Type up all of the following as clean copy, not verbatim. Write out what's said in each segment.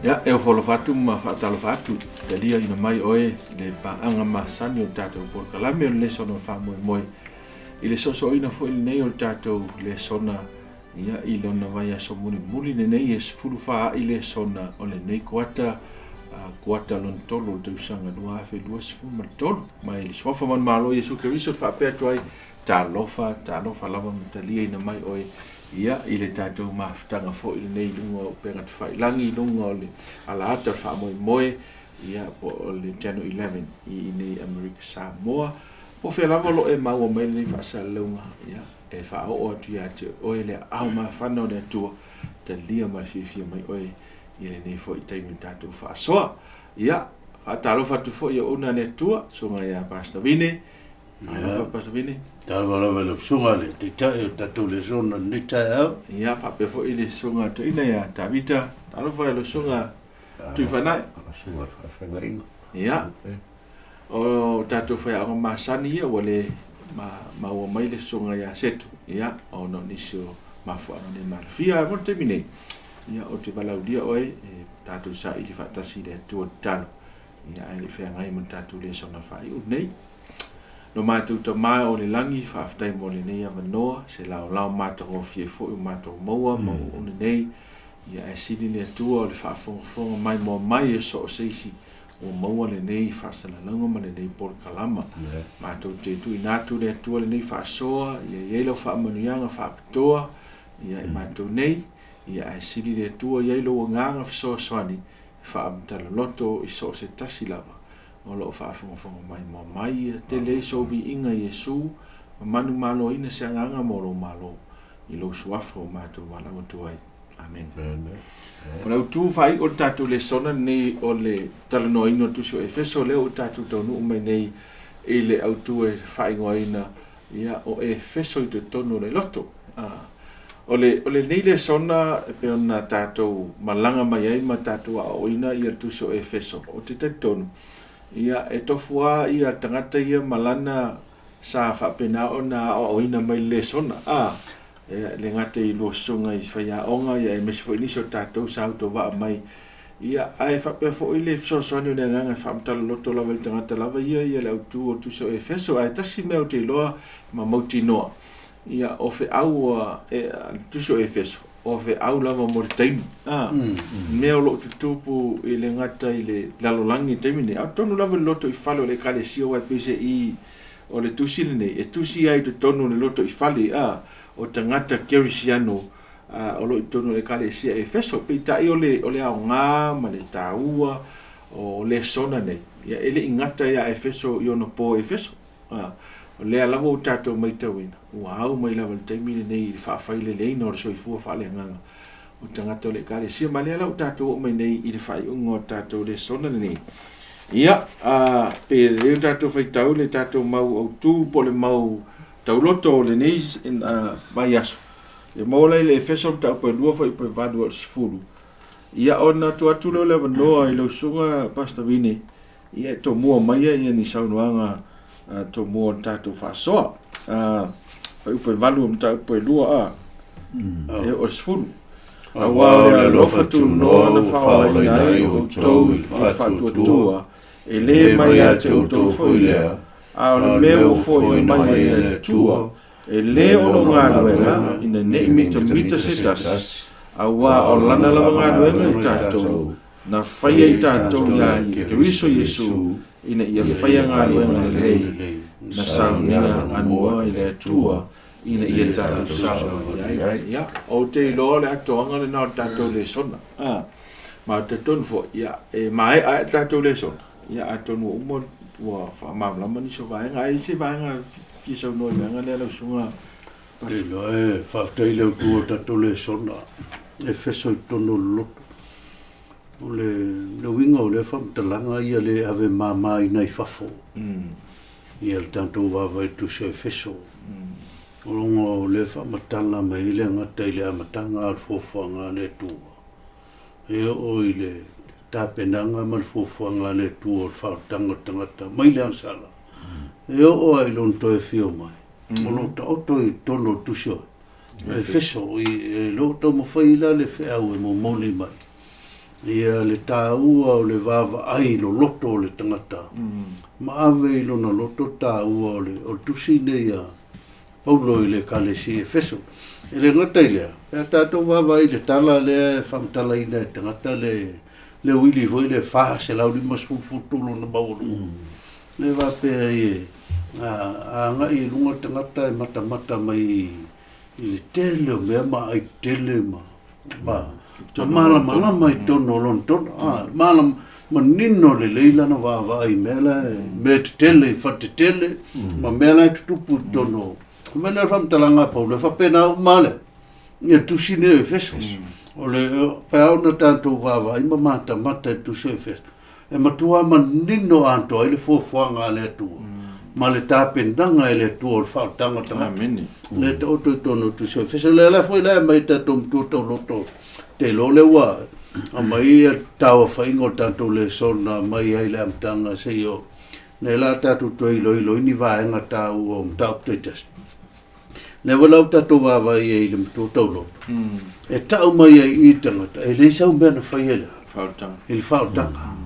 Ia, e ofo alofa atu ma faatalofa atu, taliaina mai oe le paaga masani o le tatou polokalame o le lesona o le faamoemoe i le soosooina foi lenei o le tatou lesona ia i lona vaiaso mulimuli lenei e 14 a'i lesona o lenei kuata kuata lona tolu o le tausaga 2023 mai le suafa manumalo Iesu Keriso te faapea atu ai talofa talofa lava ma taliaina mai oe ia i le tatou mafutaga foi lenei i luga o upega tafailagi i luga o le alaata o le faamoemoe ia po o le Channel 11 i inei Amerika Samoa. Po o fea lava o lo o e maua mai lenei faasalalauga, ia e faaoo atu ia te oe le aao mafana o le Atua, talia ma le fiafia mai oe i lenei foi taimi o tatou faasoa. Ia, faatalofa atu foi i auauna a le Atua, susuga ia Pastor Vine, Talofa Pastor Vine. Talofa lava i lau susuga le Taitai o le tatou lesona i lenei taeao. Ia, faapea foi le susuga toeaina ia Tavita. Talofa i lau susuga Tuifanai. Susuga faafeagaiga. Ia, o tatou faiaoga masani ia ua le maua mai le susuga ia Setu, ia, ona o nisi o mafuaaga le malofia. Ae mo le taimi nei, ia, ou te valaaulia oe e tatou saili faatasi i le Atua tatalo, ia, ae le i feagai ma le tatou lesona faaiu nei. Lo matou Tama o le lagi, faafetai mo lenei avanoa, se laolao matagofie foi o matou maua ma auauna nei, ia ae sili le Atua o le faafogafoga maimoa mai e so o se isi ua maua lenei faasalalauga ma lenei polokalama. Matou te tuuina atu le Atua lenei faasoa, ia i ai lau faamanuiaga faapitoa ia i matou nei, ia ae sili le Atua i ai lou agaga fesoasoani e faamatala-loto i so o se tasi lava o lo o faafogafoga maimoa mai. Ia tele ai sou viiga Iesu, ma manumaloina se agaga mo lou Malo i lou suafa ua matou valaau atu ai. Amene. O le autu faaiu o le tatou lesona lenei o le talanoaina o le tusi o Efeso, lea ua tatou taunuu mai nei i le autu e faaigoaina ia o Efeso i totonu o le loto. O le, o lenei lesona e pei ona tatou malaga mai ai ma tatou aoaoina ia le tusi o Efeso, ou te talitonu, ia e tofu lava ia tagata ia ma lana sa faapena ona aoaoina mai le lesona. A, e le gata i lua susuga i faiaoga, ia aemaise foi nisi o tatou sa autovaa mai. Ia, ae faapea foi le fesoasoani o le Agaga e faamatala-loto lava i le tagata lava ia ia le autu o le tusi o Efeso. Ae tasi mea ou te iloa ma mautinoa, ia, o feau a le tusi o Efeso, o feau lava mo le taimi. A, mea o lo o tutupu i le gata i le lalolagi i le taimi nei, a o totonu lava i le lotoifale o le Ekalesia, aua e pei se i o le tusi lenei, e tusi ai i totonu o le lotoifale, a, o tagata kerisiano o lo o i totonu o le Ekalesia Efeso. Peitai o le, o le aoga ma le taua o lesona nei, ia, e le i gata ia Efeso i ona po Efeso. A, o lea lava ua tatou matauina, ua au mai lava i le taimi lenei i le faafaileleina o le soifua faaleagaga o tagata o le Ekalesia. Ma lea la ua tatou oo mai nei i le faaiuga o le tatou lesona lenei. Ia, a, pe lelei ona tatou faitau le tatou mau autu po o le mau tauloto o lenei vaiaso. Ia maua la i le Efeso mataupu e 2 fuaiupu e 8 o le 10. Ia ona tuu atu lea o le avanoa i lau susuga Pastor Vine, ia e tomua mai ia ni saunoaga tomua o le tatou faasoa. Fuaiupu e 8 o mataupu e 2 a e o le 10. Aua o le alofa tunoa na faaolaina ai outou i le faatuatua, e le mai ia te outou foi lea, a o le mea ua foia mai e le Atua, e le o lou galuega ina ne i mitamita se tasi, aua o lana lava galuega i tatou, na faia i tatou iā ia Keriso Iesu, ina ia faia galuega lelei, na saunia anua i le Atua, ina ia tatou saogalemu ai. Ia, ou te iloa o le atoaga lena o le tatou lesona. A, ma ou te talitonu foi, ia, e maea ai le tatou lesona, ia, atonu ua uma ua faamalamalama nisi o vaega. Ae i ai se vaega e fia saunoa i le vaega lea lau Susuga Pastor? Iloa e faafetai i le Autu o le tatou lesona, e feso i totonu o le loto. O le, le uiga o lea faamatalaga ia le ave mama ina i fafo. Ia le tatou vaavaai i le tusi o Efeso. O ona o lea faamatala mai ai le gata i le amataga o le fuafuaga a le Atua. E oo i le tapenaga ma le fuafuaga a le Atua o le faaolataga o le tagata mai le agasala. E oo lava i lona toe afio mai, o lo o taoto i totonu o le tusi o Efeso, e le o taumafai la le feau e momoli mai. Ia le taua o le vaavaai loloto o le tagata ma ave i lona loto taua o le o le tusi nei a Paulo i le Ekalesia i Efeso. E le gata i lea, pe a tatou vaavaai i le tala lea e faamatalaina e tagata le le uili foi le 450 futu lona maualuga. Le faapea ai e a agai i luga le tagata e matamata mai i le tele o mea ma ai tele ma ma ma malamalama i totonu o lona tona. A, malam, manino lelei lana vaavaai i mea la e, mea tetele, i faletetele, ma mea la e tutupu i totonu o... O mea lea o le faamatalaga a Paulo, e faapena uma lava lea, ia tusi nei o Efeso. O le, pe a ona tatou vaavaai ma matamata i le tusi o Efeso, e matua manino atoa ai le fuafuaga a le Atua ma le tapenaga e le Atua o le faaolataga o tagata. Amene. Le taoto i totonu o Tusi o Efeso. Le ala foi la e aumai tatou matua tauloto te iloa lea ua aumai ia tauofaiga o tatou lesona mai ai le amataga seia oo. Lea la tatou toe iloilo ai ni vaega taua o mataupu taitasi. Lea foi la ua tatou vaavaai ai i le matua tauloto. E tau mai ai i i tagata, e leai sau mea na faia i le Faaolataga. i le faaolataga.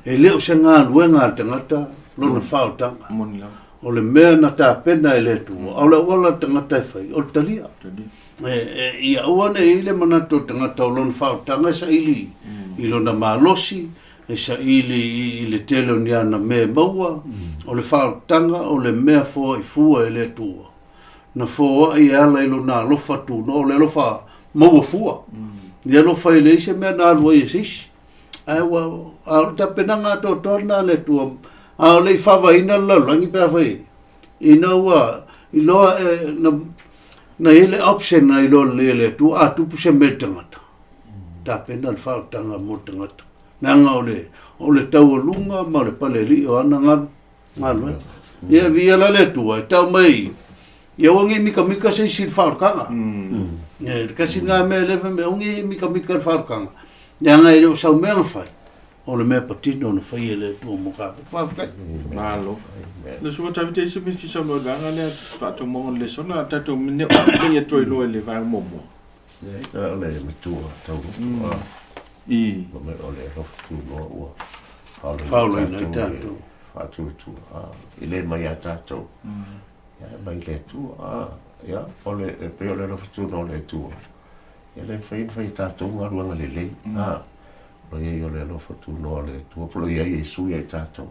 E le o se galuega a le tagata lona faaolataga. Moni lava. O le mea na tapena e le Atua, a o le auala a le tagata e fai, o le talia. Talia. E, ia aua ne i i le manatu o le tagata o lona faaolataga e saili i lona malosi, e saili i le tele o ni ana mea e maua, o le faaolataga o le mea foai fua e le Atua. Na foai e ala i lona alofa tunoa, o le alofa maua fua. Le alofa e leai se mea na alu ai e se isi. Ae ua, a o le tapenaga atoatoa lena a le Atua, a o le i favaina le lalolagi pe afai, ina ua iloa e, na, na i ai le option na iloa lelei e le Atua, a tupu se mea i le tagata, tapena le faaolataga mo le tagata. Leaga o le, o le taualuga ma le palealii o ana galu, galuega. Ia viia la le Atua e tau mai ia aua ne i mikamika se isi i le faaolataga. E, le tasi lena mea lea fai mai, aua ne i mikamika i le faaolataga. Leaga e le o sau mea na fai, o le mea patino na fai e le Atua mo tatou. Faafetai. Malo. Le suka Tavita i se mea fia saunoa i le vaega lea faatomoga o le lesona, a tatou mea nei e toe iloa i le vaega muamua. Leai, o le matua tauloto a. I. Ma me o le alofa tunoa ua faolaina ai tatou. Faatuatua a i le mai ia tatou. Ia e mai le Atua a ia o le e pei o le alofa tunoa o le Atua. Ia le mafai ona fai e tatou galuega lelei a. O lo i ai o le alofa tunoa o le Atua po o lo i ai Iesu ia i tatou.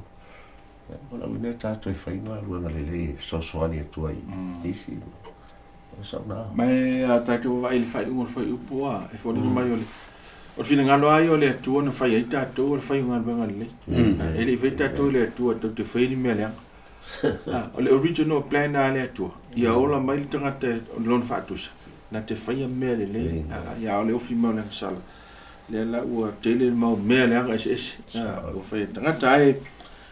Ia valaauina ai tatou e fai galuega lelei e fesoasoani atu ai i isi. Ma e a tatou vaavaai i le faaiuga o le fuaiupu a, e foliga mai o le o le finagalo lava ia o le Atua na fai ai tatou o le fai o galuega lelei. E le i faia tatou e le Atua tatou te faia ni mea leaga. O le original plan a le Atua, ia ola mai le tagata o lona faatusa, na te faia mea lelei, ia a o le ofi mai o le agasala. Lea la ua tele le mau mea leaga eseese ua faia e le tagata. Ae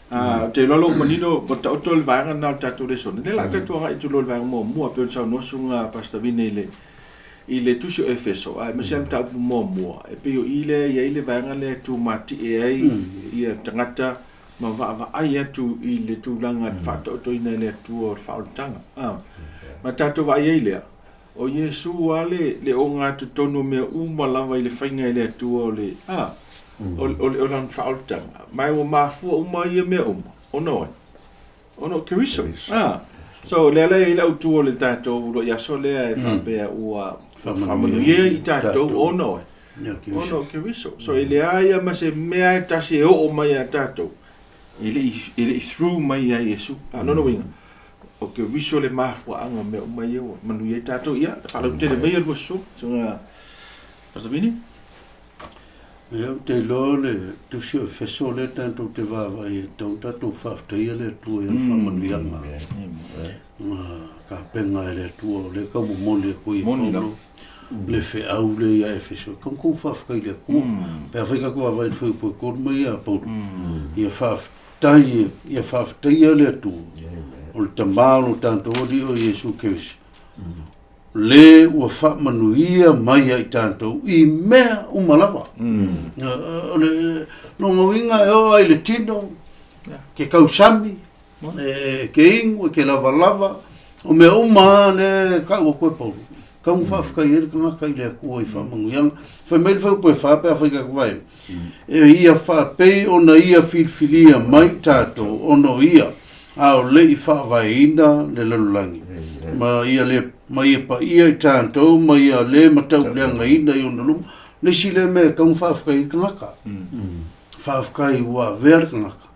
Ou te iloa o lo o manino ua taoto le vaega lena o le tatou lesona. Lea o le a tatou agai atu loa i le vaega muamua pei ona saunoa Susuga Pastor Vine i le i le tusi o Efeso, aemaise lava le mataupu muamua, e pei o i lea e i ai le vaega lea e tumati'e ai ia tagata ma vaavaai atu i le tulaga i le faataotoina e le Atua o le faaolataga. Ma tatou vaai ai lea, o Iesu lava le, le ogatotonu o mea uma lava i le faiga e le Atua o le, a, o, o, o lana faaolataga. Ma ua mafua uma ia mea uma, ona o ai? Ona o Keriso. A, so lea la e i ai le autu o le tatou uluai aso lea e faapea ua faamanuia i tatou ona o ai? Ona o Keriso. So e leai lava ma se mea e tasi e oo mai ia tatou, e le i, e le i through mai ia Iesu. A, lona uiga, o Keriso le mafuaaga o mea uma ia ua manuia ai tatou. Ia, faalautele mai ia lua susu, susuga Pastor Vini. Ia, ou te iloa o le tusi o Efeso lea tatou te vaavaai ai, e tatau ona tatou faafetaia le Atua i ana faamanuiaga na tapena e le Atua, o lea e tau momoli atu ai e Paulo le feau lea ia Efeso, e tatau ona outou faafetai i le Atua. Pe afai tatou vaavaai i le fuaiupu e 3 mai ia Paulo, ia faafetai, ia faafetaia le Atua, o le Tama o lo tatou Alii o Iesu Keriso, le ua faamanuia mai ia i tatou i mea uma lava. O le lona uiga e oo ai i le tino, ke tausami, e ke inu, e ke lavalava, o mea uma lava lea e tau atu e Paulo. Tatau ona faafetai ai le tagata i le Atua i faamanuiaga. Fai mai le fuaiupu e 4 pe afai tatou vaai, e ia faapei ona ia filifilia mai tatou ona o ia, a o le i faavaeina le lalolagi, ma ia le ma ia paia i tatou ma ia le matauleagaina i ona luma. Le isi lea mea e tatau ona faafetai ai le tagata, faafetai ua avea le tagata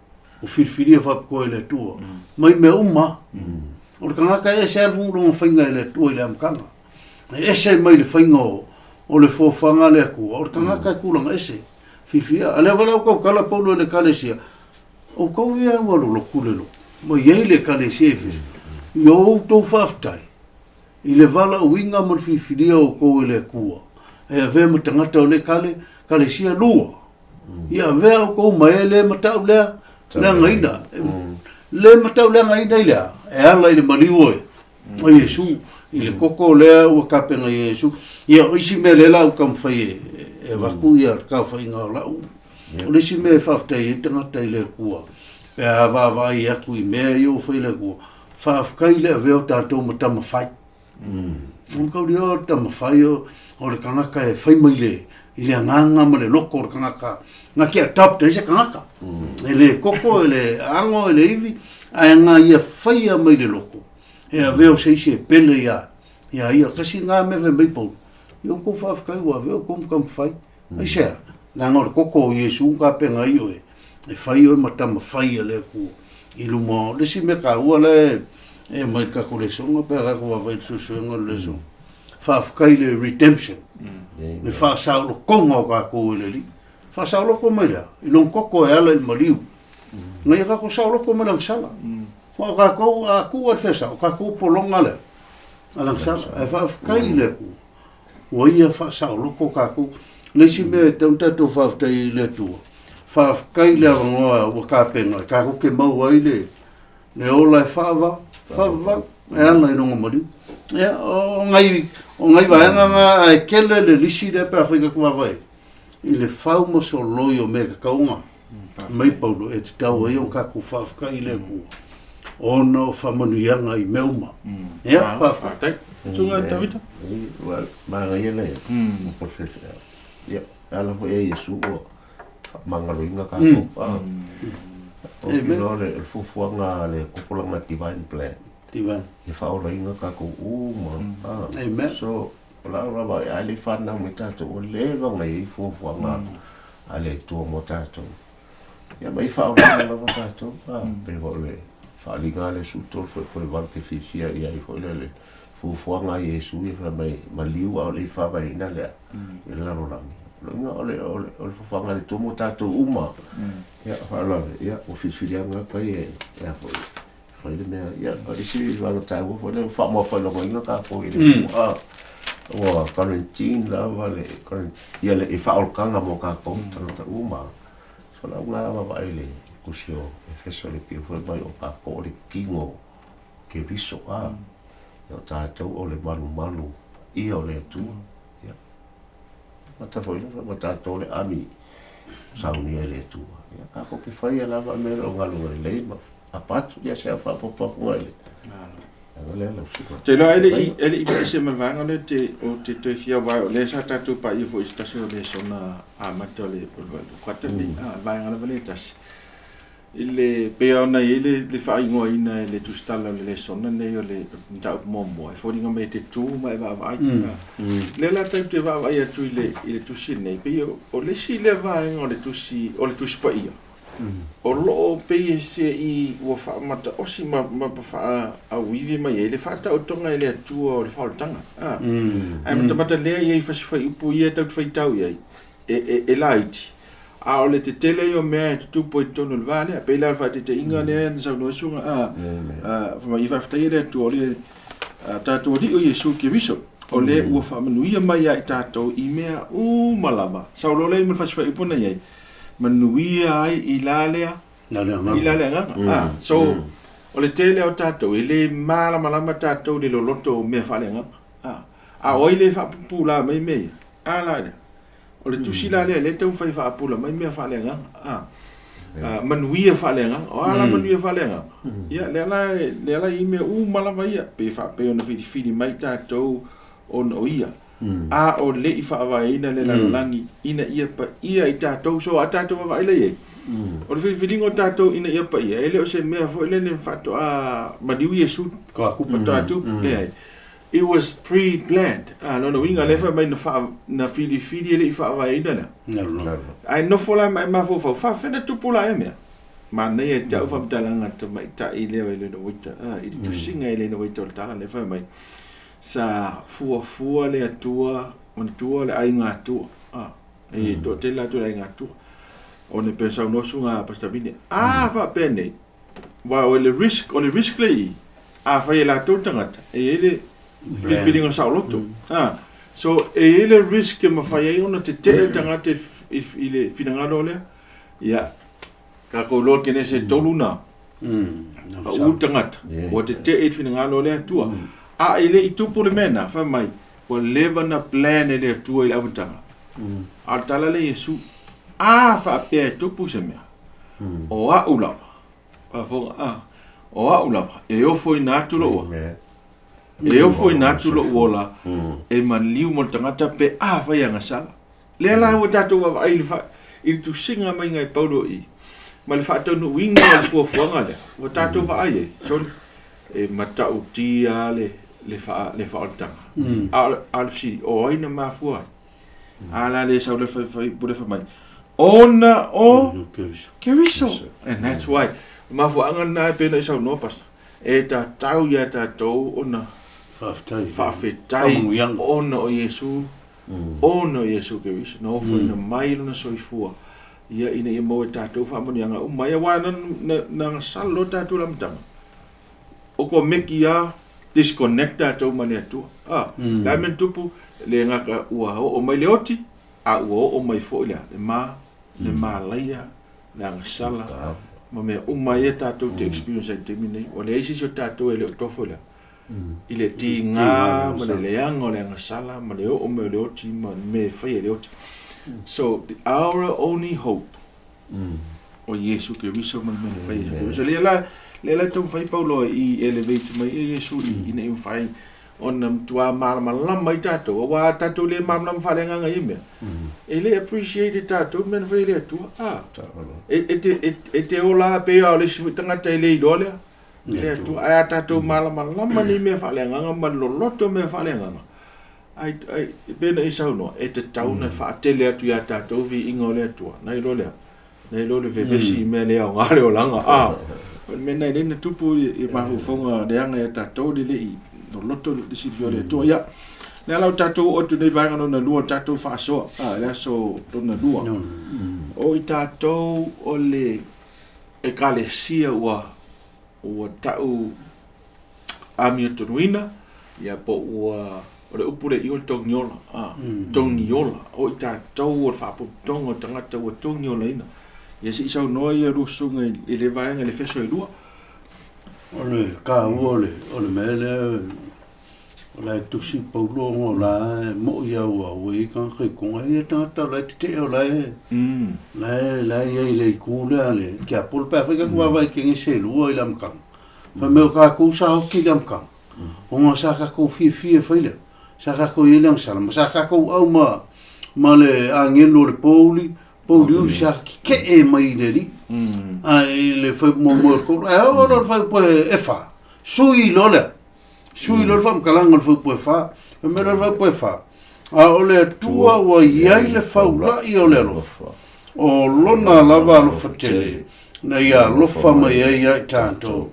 ua filifilia faapitoa e le Atua mai mea uma. O le tagata e ese lava lona faiga e le Atua i le amataga. E ese mai le faiga o le foafoaga a le Atua, o le tagata e tulaga ese. Filifilia. A lea foi la ua tautala Paulo i le Ekalesia, outou ia ua lolotu le loto, ma i ai le Ekalesia i Efeso, i o outou faafetai i le valaauina ma le filifilia o outou e le Atua, e avea ma tagata o le Ekalesia lua. Ia avea outou ma e le matau lea leagaina. Le matau leagaina i le a? E ala i le maliu o o Iesu, i le koko lea ua tapena e Iesu. Ia, o isi mea lea la ua taumafai e avatu ia le taofaiga o lau. O le isi mea e faafetai ai le tagata i le Atua, pe a vaavaai atu i mea ia ua fai e le Atua, faafetai le avea o tatou ma tama fai. Ua taulia o le tama fai o le tagata e fai mai le i le agaga ma le loto o le tagata na te adopt ai se tagata. E le koko, e le ago, e le ivi, ae na ia faia mai le loto e avea o se isi e pele ia ia ia. Kasi ngā mea fai mai Paulo, i outou faafetai ua avea outou ma tama fai. Aisea? Leaga o le koko o Iesu ka penga ai oe, e fai oe ma tama fai a le Atua i luma o le isi mea taua la e aumai i le tatou lesona pe a tatou vaavaai i le suesuega o le lesona. Faafetai i le redemption, le faasaolotoga o tatou e le Alii. Faasaoloto mai le a? I lona koko e ala i le maliu. Na ia tatou saoloto mai le agasala. Aua o tatou, a tuu lava i le feasao, o tatou pologa lea a le agasala. Ae faafetai i le Atua Ua ia faasaoloto tatou. O le isi mea e tatau ona tatou faafetai ai i le Atua, faafetai i le avanoa ua tapena e tatou te maua ai le, le ola e faava, faavavau e ala i lona maliu. Ia, o nai, o nai vaega na ae tele le lisi lea pe afai tatou vaavaai i le fau ma soloi o mea e tatau ona mai Paulo e tatau ai ona tatou faafetai i le Atua ona o faamanuiaga i mea uma. Ia, faafetai. Susuga Tavita. Ua manaia le ia, e ala foi e Iesu ua faamagaloina tatou. Ou te iloa le fuafuaga a le tupulaga divine plan. Divine. E faaolaina tatou uma. Amen. So, o lau lava, a le i fanau mai tatou, ua leva ona i ai fuafuaga a le Atua mo tatou. Ia ma i faaolaina lava tatou, pei foi o le faaaliga a le Iesu 3.8 te fiafia i ai foi lea le fuafuaga a Iesu ia fai mai maliu a o le i faavaeina le i le lalolagi. O lona uiga o le o le fuafuaga a le Atua mo tatou uma. Ia faaolaina, ia ua filifiliaga fai e a foi fai le mea, ia o le isi vaega taua foi lea ua faamaofailogaina tatou i le a ua quarantine lava le ia le faaolataga mo tatou tagata uma. So lau lena vaavaai i le tusi o Efeso le pei foi mai o tatou o le tino o Keriso a ia o tatou o le malumalu ia o le Atua. Ia mata foi lea ma tatou le ami saunia e le Atua. Ia tatou te faia lava mea o galuega lelei ma apa atu ia se au faaopoopo atu i le Te iloa e le i, e le i ese ma le vaega lea te, o te toe fia aua o lea sa tatou paia foi i se tasi o lesona amata o le kuata lenei, a, le vaega lava lea e tasi. I le, pei ona i ai le, le faaigoaina e le tusitala o le lesona lenei o le mataupu muamua, e foliga mai e te tu ma e vaavaai. Lea la tatou te vaavaai atu i le, i le tusi lenei, pei o, o le isi lea vaega o le tusi, o le tusi paia, O lo o pei e se i ua faamataosi ma faaauivi mai ai le faataotoga e le Atua o le faaolataga. A, ae matamata lea i ai fasi fuaiupu ia tatou te faitau i ai, e laiti, a o le tetele ia o mea e tutupu ai i totonu o le va lea. Pei la o le faataitaiga lea na saunoa ai Susuga, a, fai mai, faafetai e le Atua o le tatou Alii o Iesu Keriso, o lea ua faamanuia mai ia i tatou i mea uma lava. Sau loa lea i ma le fasi fuaiupu na i ai, manuia ai i la lea i la le agaga. Ah, so o le tele o tatou e le malamalama tatou i le loloto o mea faaleagaga. Ah, a o ai le faapupula mai mea ia? A la lea. O le tusi la lea lea e taumafai e faapula mai mea faaleagaga. Ah, ah, manuia faaleagaga. O a la manuia faaleagaga? Ia, lea la lea la i mea uma lava ia, pe faapea ona filifili mai tatou. Ona o Ia, a o le i faavaeina le lalolagi ina ia paia i tatou. So a tatou vaavaai la i ai, o le filifiliga o tatou ina ia paia, e le o se mea foi lele faatoa maliu Iesu faatoa tupu, leai. It was pre-planned. A, lona uiga lea fai mai na, faa, na filifili e le i faavaeina lea. Ae nofo la ma e mafaufau, faafefea na tupu la ia mea? Manaia te au faamatalaga a le tamaitai lea o Elena Waita, i le tusiga Elena Waita o le tala lea fai mai, Sa fuafua le Atua, manatua le aiga Atua. Ah, e toatele latou le aiga Atua. Ona e pei ona saunoa susuga Pastor Vine, a faapea nei, aua o le risk, o le risk lea i i, afai e latou le tagata, e i ai le filifiliga saoloto. Ah, so e i ai le risk e mafai ai ona tetee le tagata i le finagalo lea. Ia, Tatou iloa Kenese e tolu na pau le tagata ua tetee i le finagalo o le Atua. A e le i tupu le mea na, fai mai, ua leva na plan e le Atua i le amataga. A o le tala lea Iesu, a faapea e tupu se mea, o au lava, faafofoga, a, o au lava e ofoina atu lou ola, e ofoina atu lou ola e maliu mo le tagata pe afai e agasala. Lea la ua tatou vaavaai i le, fa, i le tusiga maiga e Paulo i ma le faataunuuina o le fuafuaga lea, ua tatou vaai ai, sorry, e matautia le, le, faa, le faaolataga. Mm. A, a o le fesili, o ai na mafua ai? Mm. A la le sau le fai, fai, pule fai mai, ona o mm, Keriso. And that's why, mafuaaga lena e pei ona i saunoa, Pastor, e tatau ia tatou ona faafetai ona o Iesu Ona o Iesu Keriso, na ofoina mai lona soifua ia ina ia maua e tatou faamanuiaga uma ai, aua na, na, na gasala loa tatou i le amataga, o ko meki a disconnect tatou ma le Atua. Ah, mm. le a mea na tupu, le gata ua oo mai le oti, a ua oo mai foi le a, le ma, le malaia, le agasala, ma mea uma ia tatou te experience ai i le taimi nei. Ua leai se isi o tatou e le o tofo i le a, i le tiga ma le leaga o le agasala ma le oo mai o le oti ma le mea e fai e le oti. So, the, our only hope o Iesu Keriso ma le mea na fai e Iesu Keriso. Lea la, lea la e taumafai Paulo i elevate mai ia Iesu i, ina ia mafai ona matua malamalama ai tatou, aua a tatou le malamalama faaleagaga i ia mea, e le appreciate e tatou le mea na fai e le Atua. Ah, e, e, te, e, e te ola pei lava o le isi foi tagata e le iloa lea. Le Atua, ae a tatou malamalama nei mea faaleagaga ma le loloto o mea faaleagaga, ai, ai, e pei ona e saunoa, e tatau ona faatele atu ia tatou viiga o le Atua, nai lo le a? Nai lo le vevesi i mea le aoga le olaga. A, o le mea lena e lei na tupu i mafaufauga leaga ia tatou le le i loloto le silafia o le Atua. Ia, lea la ua tatou oo atu nei i vaega lona lua o le tatou faasoa, a, le aso lona lua. O i tatou o le Ekalesia ua ua ta'u amiotonuina, ia po ua, o le upu lea i o le togiola, a, togiola, o i tatou o le faapotopotoga o tagata ua togiolaina. Ia se i saunoa ia lua susuga i le vaega i le Efeso e lua. O le taua o le, o le mea lea, O la e tusi Paulo ona o la e mo'i a ua ua i ai tagata i koga. E i ai tagata o la e tetee o la e, la e, la e i ai i le itu lea a le tiapolo. Pe afai tatou vaavaai i Kenese e lua i le amataga, fai mai o tatou sa oti i le amataga, ona sa tatou fiafia e fai lea, sa tatou i ai le agasala, ma sa tatou au ma, ma le agelu o le pouli, pouliuli sa tetee mai i le Alii, a i le fuaiupu muamua o le tolu, ae oo loa i le fuaiupu e fa, sui loa lea. Sui loa le faamatalaga o le fuaiupu e fa. Fai mai loa le fuaiupu e fa, A o le Atua ua i ai le faula'i o le alofa, o Lona lava alofa tele, na ia alofa mai ai ia i tatou,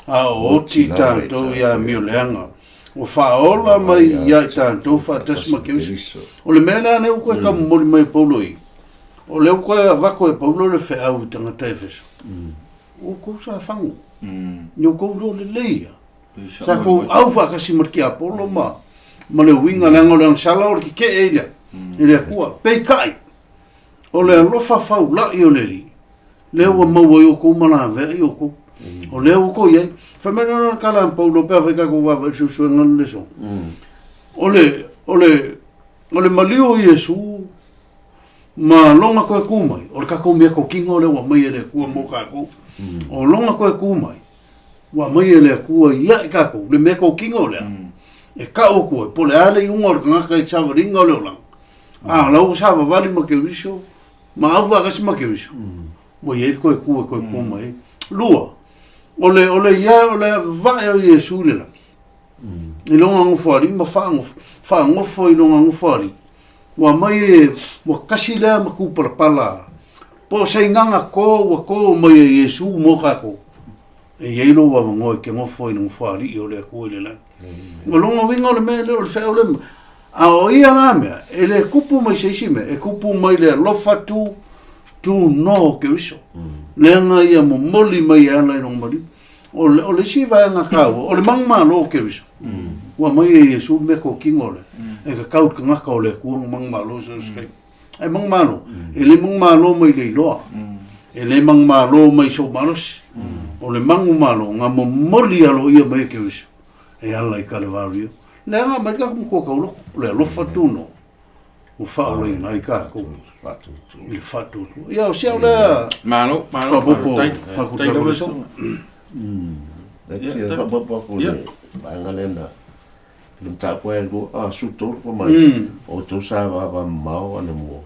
a o oti tatou i amioleaga, ua faaola mai ia i tatou faatasi ma Keriso. O le mea lea lea ua toe taumomoli mai e Paulo i, o lea ua toe avatu e Paulo le feau i tagata Efeso. Ua outou sa fagu, ni outou iloa lelei ia. Sa kou au faatasi ma le tiapolo ma, ma le uiga leaga o le agasala o le tetee i le, i le Atua. Peitai, o le alofa faula'i o le Alii, lea ua maua ai outou ma laveai outou. O lea ua outou i ai. Fai mai loa le tala a Paulo pe afai tatou vaavaai i le suesuega o le lesoga. O le, o le, o le maliu o Iesu ma lona toe tu mai, o le tatou meatotino lea ua aumai e le Atua mo tatou. O lona toe tu mai, Ua aumai e le Atua ia i tatou le meatotino lea. E kau aku ai, po o le a le iuga o le tagata i le savaliga o le olaga, a o la ua savavali ma Keriso, ma aufaatasi ma Keriso, ua i ai le toe ku e toe ku mai ai. Lua, o le, o le ia, o le vae o Iesu i le lagi, i lona nofoalii ma faagofo, faagofo i lona nofoalii, ua aumai e, ua tasi lea matupalapala, po o se igaga to ua to mai e Iesu mo tatou, E i ai lou avanoa e te nofo i le nofoalii o le Atua i le lagi. O lona uiga o le mea lea, o le feau lea, a o ia la mea, e le tupu mai se isi mea, e tupu mai le alofa tu, tunoa o Keriso. Lea na ia momoli mai e ala i lona maliu. O le, o le isi vaega taua, o le manumalo o Keriso. Ua aumai e Iesu le meatotino lea, e tatau i le tagata o le Atua ona manumalo so o se taimi. Ae manumalo, e le manumalo mai le iloa, e le manumalo mai sou malosi. O le manumalo, na momoli aloaia mai e Keriso e ala i Kalevario. Leaga mai le tatou matua tauloko, o le alofa tunoa ua faaolaina ai tatou i le faatuatua. Ia, o si au lea Malo, malo, faaopoopo faafetai. atu Faafetai lava tatou susuga. E fia faaopoopo atu i le vaega lea na Le mataupu e lua, a su tolu pa mai. O tou sa vava mamao anamua.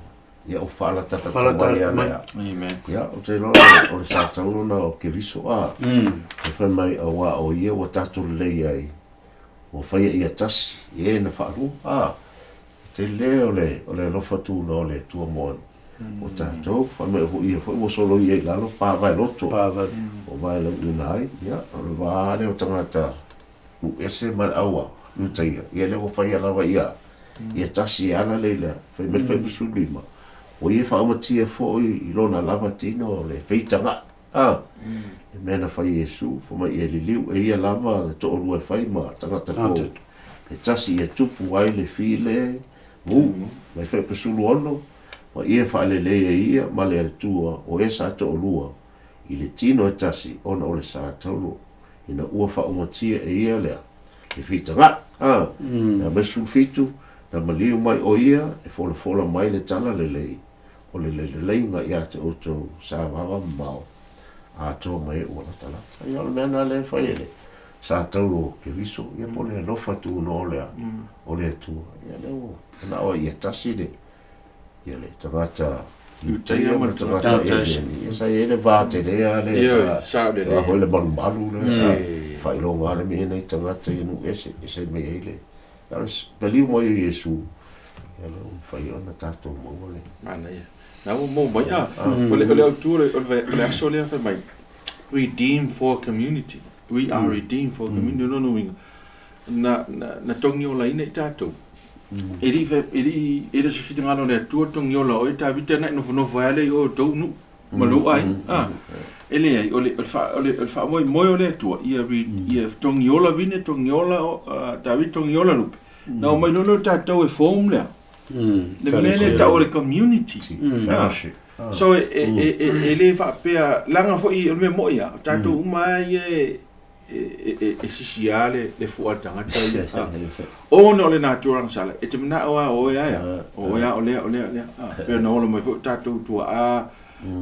Ia o faalatata Faalatata mai mai. alea. Amen. Ia o te iloa o le sa tau lona o Keriso a. E fai mai auā o ia ua tatou lelei ai. Ua faia ia tasi i e na faalua a. E tele o le o le alofa tuna o le Atua mo mo tatou. Fai mai o ia foi ua soloia i lalo pa vae loto. Pa vae. O vae lauina ai. Ia o le va lea o tagata Nuu ese ma le aua Iutaia, ia lea ua faia lava ia, ia tasi e ala lea i le fai mai le 55, ua ia faaumatia foi i lona lava tino o le feitagaʻi, a, le mea na fai e Iesu, fai mai ia liliu e ia lava le toalua e fai ma tagata fou, e tasi ia tupu ai le file mu, mai 56, ma ia faalelei e ia ma le Atua o e sa toalua i le tino e tasi ona o le sa tauro. ina ua faaumatia e ia lea le fitagaʻi, a, na aumai 17, na maliu mai ʻo ia e folafola mai le tala lelei o le leleiga ia te outou sa vava mamao atoa mai ai ua latalata. Ia o le mea lena lea e fai e le sa tauro o Keriso, ia po o le alofa tunoa lea o le Atua, ia lea ua manao ai ia tasi le Ia le tagata Iutaia ma le tagata Eleni, ia sa i ai le va tele lava lea. Ioe, sao lelei. A foi le malumalu lea, faailoga lava le mea nei tagata ia nuu ese, ese mai ai le, a o le paliu mai o Iesu, ia lea ua mafai ona tatou maua le. Manaia. Na ua maua mai, a, o le, o le autu o le, o le aso lea fai mai, redeem for community. We are redeemed for community. O lona uiga, na, na, na togiolaina i tatou. E le i fai, e le i, e le o se finagalo o le Atua togiola oe Tavita na e nofonofo ai lea i o outou nuu ma lou aiga. Ah, e leai, o le, o le, fa, o le, o le faamoemoe o le Atua, ia, re, ia togiola Vine, togiola uh, Tavita, togiola Lupe. Na omai loa lea o tatou e form lea. Le mea lea e tau o le community. Ah. So e, e, e, e, e le faapea, leaga foi o le mea moi lava, o tatou uma lava ia e, e, e, e sisi lava le, le fua a le tagata ia. Ah. Ona o le natura sala, e te manao lava o oe aia, o oe lava o lea, o lea, o lea. Ah, pei ona ola mai foi o tatou tuaa,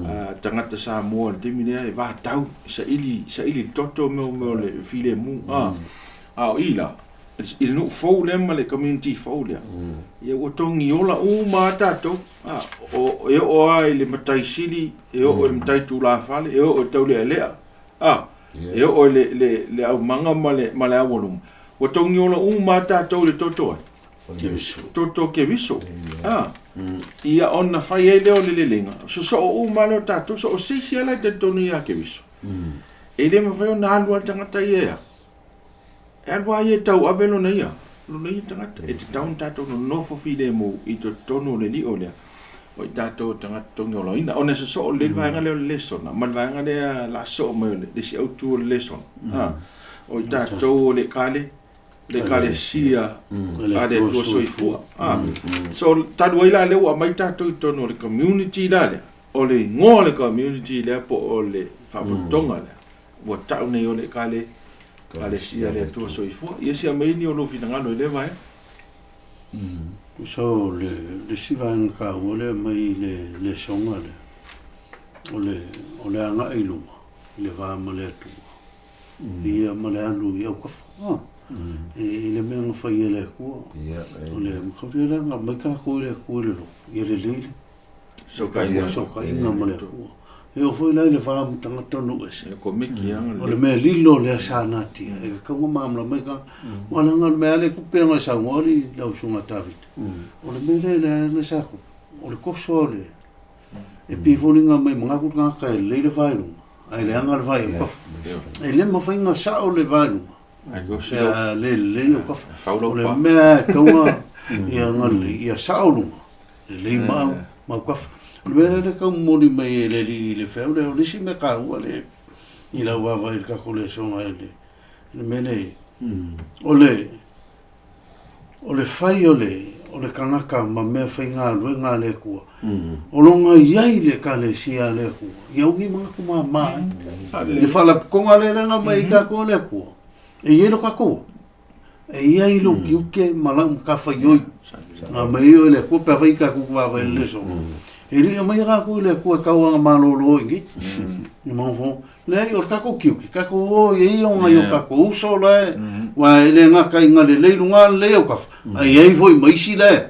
ah, tagata Samoa i le taimi lea, e vatau, saili, saili le toto mea o mea o le filemu. Ah. A o i la, i le nuu fou lea ma le community fou lea, ia ua togiola uma lava tatou. Ah, o, e oo lava i le matai sili, e oo i le matai tulafale, e oo i le taulealea. A, e oo i le, le, le aumaga ma le, ma le aualuma, ua togiola uma lava tatou i le toto ai. Toto Keriso. A, ia ona fai ai lea o le leleiga, sosoo uma lava lea o tatou, so o se isi lava la e talitonu ia Keriso. E le mafai ona alu lava le tagata ia e a? E alu lava ia e tauave lona ia, lona ia tagata. E tatau ona tatou nonofo filemu i totonu o le lio lea, o i tatou o tagata togiolaina. Ona e sosoo lelei le vaega lea o le lesona, ma le vaega lea la soo mai o le isi autu o le lesona. Ha? O i tatou o le ekale, le ekalesia a le Atua soifua. Ha? So, talu ai la lea ua aumai tatou i totonu o le community la lea, o le igoa o le community lea po o le faalapotopotoga lea, Ua tau nei o le ekale, ekalesia le Atua soifua. Ia sia mai ni o lou finagalo i lea vaega. Tusa o le isi vaega taua lea mai le lesoga lea, o le, o le agai i luma i le va ma le Atua, ia ma le alu i autafa. I le mea na fai e le Atua. O le makaulia lea na aumai tatou e le Atua i le lotu, ia lelei le fesootaiga ma le Atua. E oo foi la i le va ma tagata o nuu ese, o le mea lilo lea sa natia, e tatau ona malamalama ai tagata. Aua leaga o le mea lava lea e tupu pei ona e saunoa lau Susuga Tavita, o le mea lea lea sa tupu, o le toso o le, e pei e foliga mai e manatu le tagata e lelei le va i luga, ae leaga le va i autafa. E le mafai ona sao le va i luga, pe a le lelei autafa. O le mea e tatau ona ia galulei, ia sao luga, lelei ma autafa. O le mea lea e tau momoli mai e le alii i le feau lea, o le isi mea taua lea i lau vaavaai i le tatou lesona i le mea lea, o le O le fai o le, o le tagata ma mea faigaluega a le Atua, o lona i ai le Ekalesia a le Atua, ia umi manatu mama ai. Le faalapotopotoga lea na aumai ai tatou e le Atua, e i ai lo tatou, e i ai lou tiute ma lau matafaioi na aumai ai oe e le Atua pe afai tatou te vaavaai i le lesona. E le i aumaia tatou e le Atua e tau ana malolo i inei. Leai, o le tatou tiute, tatou o i ai o nai o tatou uso la e, aua e le gata i na lelei luga lelei autafa, ae i ai foi ma isi la e,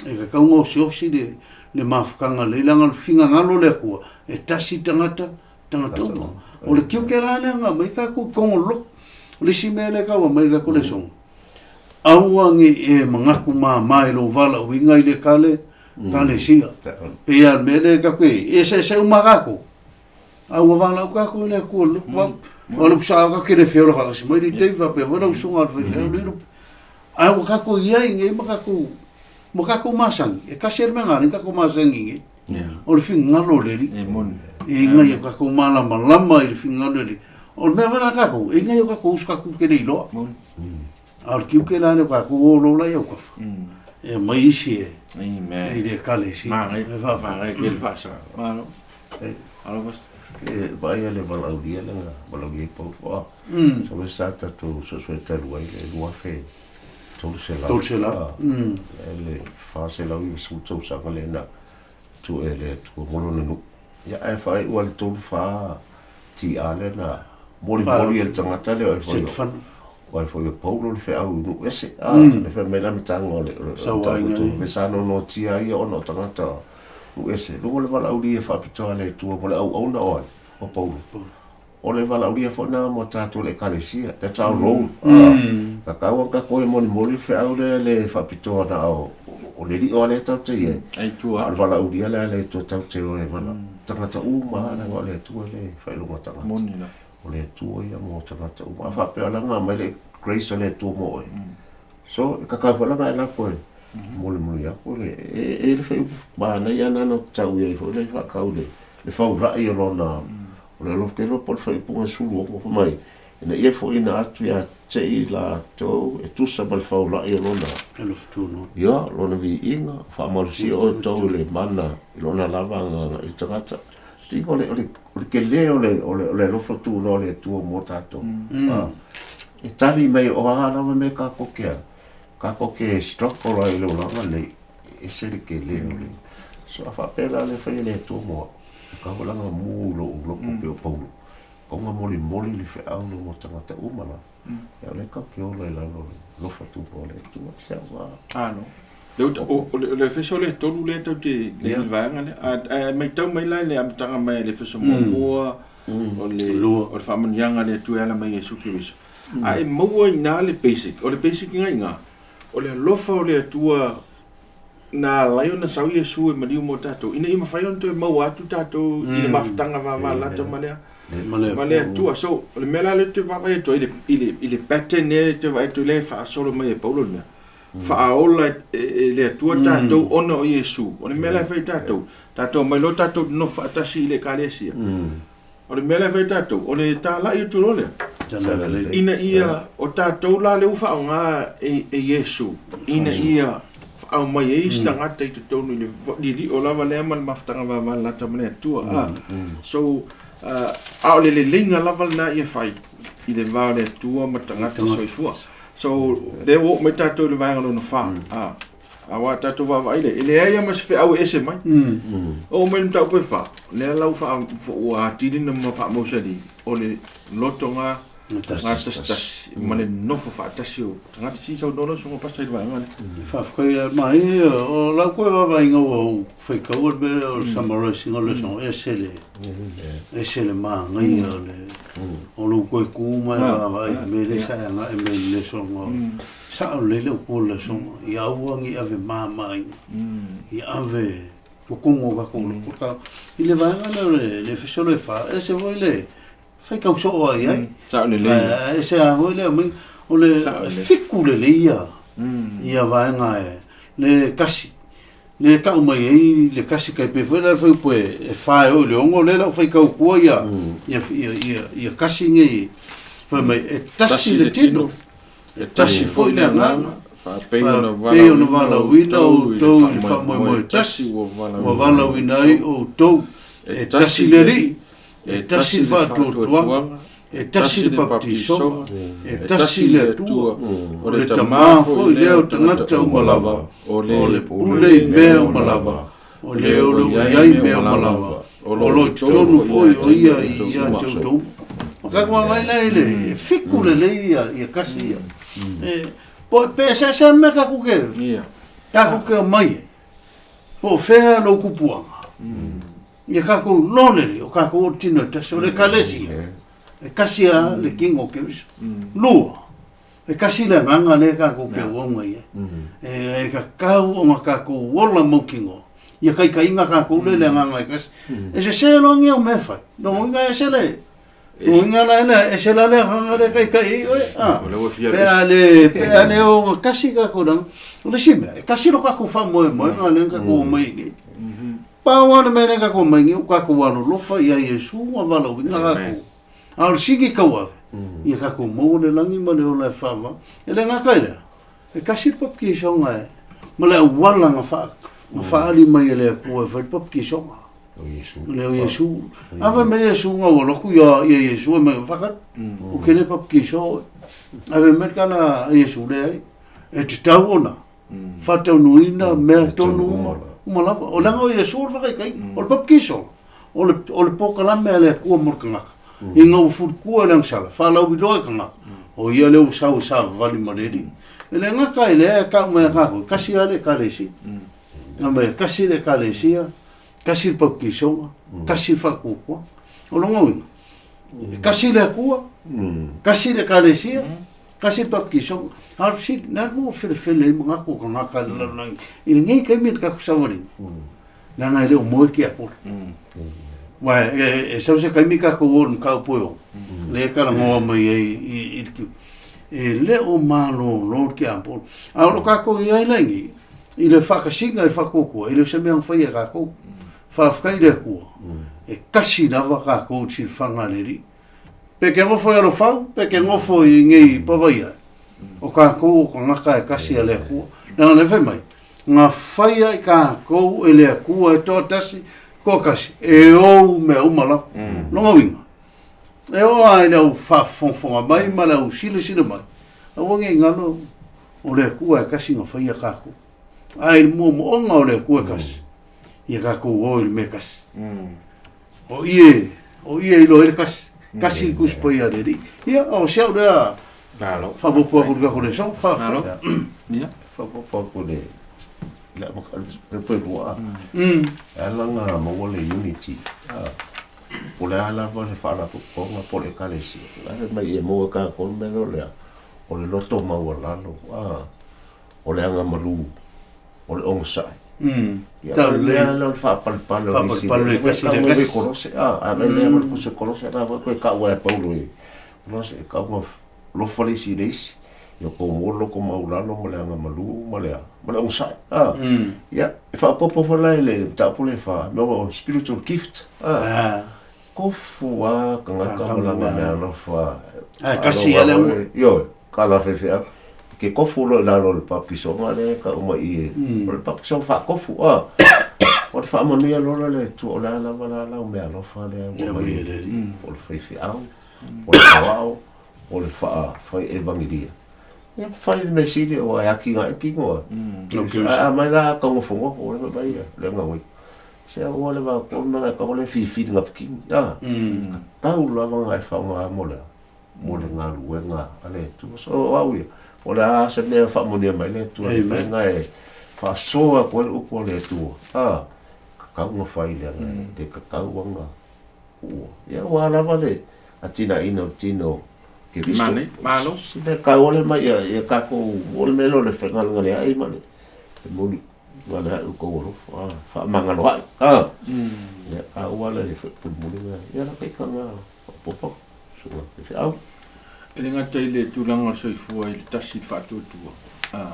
e tatau ona osiosi le, le mafutaga lelei, leaga o le finagalo o le Atua, e tasi tagata, tagata uma. O le tiute la lea na aumai tatou i totonu o le lotu. O le isi mea lea e tau aumai i le tatou lesona, aua ne i e manatu mama i lou valaauina i le ekale, ekalesia. Pei lava o le mea lea tatou te, e eseese uma lava tatou. A ua valaau tatou i le Atua i le lotu au. Aua le usa ka kele feola faatasi mai le taimi faapea foi lau susuga i le faifeau le iloa. Ae ua tatou i ai nei ma tatou ma tatou masani, e tasi lava le mea na ala ai tatou masani nei, o le finagalo o le Alii. E moni. E ina ia tatou malamalama i le finagalo o le Alii. O le mea foi la tatou, e ina ia tatou uso tatou te le iloa. Moni. A o le tiute la lea o tatou o loa la i autafa, e aumai isi e Amen. i le ekalesia. Manaia, E faafetai. manaia tele faasala. Malo. Alo bas. E vaai a le valaaulia lea na valaaulia ai Paulo. Ah, so le sa tatou sosoe talu ai le 2300. 300. Ah, le 490 tausaga lea na tuu e le Atua mo lona nuu. Ia, ae faaiu lava le 34 TA lea na molimoli e le tagata lea o ai foi o O ai foi o Paulo le feau i nuu ese, a, le fai mai la matanga o le, o le, Sauaina o le sa nonotia ia ona o tagata nuu ese. Luga o le valaaulia faapitoa a le Atua mo le auauna o ai? O Paulo. O le valaaulia foi lena mo tatou le Ekalesia. That's our role. A, tatau ona tatou e molimoli le feau lea le faapitoa na o, o le Alii o lea tatou te i ai. Ai tua. A o le valaaulia lea a le Atua tatou te o e vala. Tagata uma lava leaga o le Atua le faailoga tagata. Moni la. O le Atua ia mo tagata uma. A faapea o laga aumai le grace a le Atua mo oe. So, e kakau foi laga e lako e molimoli aku le, e, e le fai upu manaia na na tau iai foi le faakau le, le faulai o lona, o le alofa, te iloa po o le faaiupuga 16 fai mai, ina ia foaiina atu ia te i latou e tusa ma le faulai o lona, Alofa tunoa. ia, lona viiga, faamalosia outou i le mana i lona lava agaga i le tagata. Tino o le, o le, o le tele o le, o le, o le alofa tunoa o le Atua mo tatou. Mm. E tali mai o a lava mea kākou ke a, kākou ke struggle ai i le olaga nei, e ese le tele o le. So a faapea la le fai e le Atua mo au, e kau laga mu i lou loto pei o Paulo, kau molimoli le feau le mo tagata uma la. Ia o lea kau ke ola i lalo o le alofa tunoa o le Atua. Se au a. Alo. Le uta, o, o le, o le Efeso le tolu lea tau te le yeah. vaega lea. A, a maitau mai la i le amataga mai a le Efeso muamua, o le, o le faamanuiaga a le Atua e ala mai Iesu Keriso. A e maua i ina le basic, o le basic ina ina, o le alofa o le Atua na ala ai ona sau Iesu e maliu mo tatou, ina ia mafai ona toe maua atu tatou i le mafutaga vavalata ma le, ma le Atua. So, o le mea la lea ou te vaavaai atu ai i le, i le, i le pattern lea e te vaai atu ai lea e faasolo mai e Paulo le mea. Faaola e le Atua tatou ona o Iesu. O le mea la e fai e tatou, tatou omai loa tatou nonofo faatasi i le Ekalesia. O le mea la e fai e tatou, o le talai atu loa lea, ina ia o tatou la lea ua faaaoga e Iesu, ina ia aumai ai isi tagata i totonu i le lilio lava lea ma le mafutaga vavalata ma le Atua. So, a o le leleiga lava lena ia fai i le va o le Atua ma tagata soifua. So, lea ua oo mai tatou i le vaega lona fa. A, aua tatou vaavaai lea, e leai lava ma se feau e ese mai. Oo mai le mataupu e fa, lea la ua faa, ua atili ona faamausali, o le lotoga Gatasitasi ma le nofo faatasi o tagata. Se i saunoa lau Susuga Pastor i le vaega lea. Faafetai a mai o lau koe vaavaaiga ua ou faitaua le mea lea o le summarizing o le lesson e ese le ese le manaia o le o lou toe tu ma e vaavaai i le mea lea sa e agai mai i le lesson o sao lelei le upu o le lesson ia aua ne i ave mamaina ia ave totonu o tatou loto i le vaega lea o le Efeso le 4 ese foi le faitau soo ai ai. Sao lelei. Ae ese lava foi le aumai, o le fitu lelei ia, ia vaega e, le kasi, le tau mai ai le kasi tai pei foi la le fuaiupu e fa e oo i le ono, lea la ua faitau atua ia, ia, ia, ia, ia kasi nei, fai mai, e tasi le tino, e tasi foi le agaga, faapei ona valaauina outou i le faamoemoe tasi, ua valaauina ai outou, e tasi le Alii, e tasi le faatuatuaga, e tasi le papatisoga, e tasi le Atua, o le Tama foi lea o tagata uma lava, o le pule i mea uma lava, o le o lo o i ai mea uma lava, o lo o i totonu foi o ia ia te outou uma. O ka vaavaai la i le fiku lelei ia, ia kasi ia. E, po, pe eseese mea tatou te, tatou te omai ai, po o fea lou tupuaga. Ia tatou iloa lelei, o tatou o le tino e tasi, o le Ekalesia, e tasi lava le tino o Keriso. Lua, e tasi le agaga lea tatou te auauna i ai. E tatau ona tatou ola mautinoa, ia taitaiga tatou lea i le agaga e tasi. E sese loa ni au mea e fai, lona uiga e ese le, lona uiga la e ese la le agaga lea e taitai ai oe, a. Pe a le, pe a le ogatasi tatou leaga, o le isi mea, e tasi lo tatou faamoemoega lea na tatou omai ai nei. Pau lava le mea lea tatou omai nei, ua tatou alolofa ia Iesu ma valaauina tatou. A o le sili tauave, ia tatou maua le lagi ma le ola e faavavau. E le gata i lea, e tasi le papatisoga e, ma le auala na faa, na faaali mai e le Atua e fai le papatisoga. O Iesu. Le o Iesu. A fai mai Iesu na ua alu atu ia, ia Iesu e mai, fakat, ou te le papatiso oe. Ae fai mai le tala a Iesu, leai, e tatau ona faataunuuina mea tonu uma, uma lava. O leaga o Iesu o le whakaitaiga, o le baptiso, o le, o le pokalame a le Atua mo le tagata. Ina ua fulitua e le agasala, faalauiloa i tagata, o ia lea ua sau e savavali ma le Alii. E le gata i lea e tau mai a tatou, tasi lava le Ekalesia. Na mai, tasi le Ekalesia, tasi le baptisoga, tasi le faatuatuaga. O lona uiga, e tasi le Atua, tasi le Ekalesia, Tasi le baptisoga. A o le fesili, le a le mea ua felefele ai manatu o tagata i le lalolagi i lenei taimi i le tatou savaliga? Leaga e le o moe le tiapolo. Aua e sau se taimi tatou o i le mataupu e ono, lea e talanoa mai ai i le E le o malolo le tiapolo. A o lo o tatou i ai la i nei, i le faatasiga i le faatuatua, e le o se mea na faia e tatou. Faafetai i le Atua, e tasi lava tatou i le silafaga a le Alii. Pe ke nofo i Alofau, pe ke nofo i nei Pavaia, o kākou o tagata e tasi a le Atua. Leaga lea fai mai, na faia i kākou e le Atua e toatasi, toatasi, e ou mea uma lava. Lona uiga, e oo lava i le au faafofoga mai ma le au silasila mai, aua ne i galo o le Atua e tasi na faia kākou. Ae i le moomooga o le Atua e tasi, ia kākou o i le mea e tasi. O i e, o i e iloa ai le kasi, kasi le Tusi Paia a le Alii. Ia, o si au lea Malo. faaopoopo atu i le tatou lesona. Faafetai. Malo. Ia. Faaopoopo atu le le le pe lua. E ala ona maua le unity. Po o le a lava le faalapotopotoga po o le ekalesia, la e mai e maua e tatou le mea lea o le a? O le loto maualalo, o le agamalu. O le onosai. Ia, Tau o le lelei. mea lea o le faapalepale o nisi Faapalepale o le mea. kasi le kasi. Kolose, a, a lea lea o le pusa Kolose, na foi koe kau ai Paulo e Kolose, e kau ma lofa le isi i le isi. Ia kou mo loko maulalo ma le agamalu ma le, ma le onosai. A, ia, e faaopoopo foi la i le mataupu lea e fa, mea o spiritual gift. A, Kofu a tagata ma lana mea alofa. Ae kasi ia le aua. Ioe, ka la faifeau. Ke kofu loa i lalo o le papisoga lea e tau mai i e. O le papisoga faakofu, a. O le faamanuia loa lea le Atua, o le a lava la lau mea alofa lea ua aumai e le Alii. O le faifeau, o le aoao, o le fai evagelia. Ia fai le mea sili aua e atigae tino a. Ae a mai la taunofonofo, o le fai mai le agaga Se aua le va kona e kau le filifili ngapikini. Ah. Tau lava nga e whaonga mo lea. mo le galuega a le Atua. So o au ia, po o le a se mea e faamanuia mai le Atua i le faiga e faasoa atu ai le upu a le Atua, a, tatau ona fai leaga e le tatau ona tuua. Ia aua lava le atinaeina o le tino o Keriso. Manaia, malo. Si mea taua lea mai ia, ia tatou, o le mea lea o le faigalegaleai ma le momoli galeai o tou alofa, a, faamagaloai, a. Ia, taua le mulimuliga, ia la taitaga faaopoopo, susuga faifeau. E le gata i le tulaga o le soifua i le tasi i le faatuatua, a,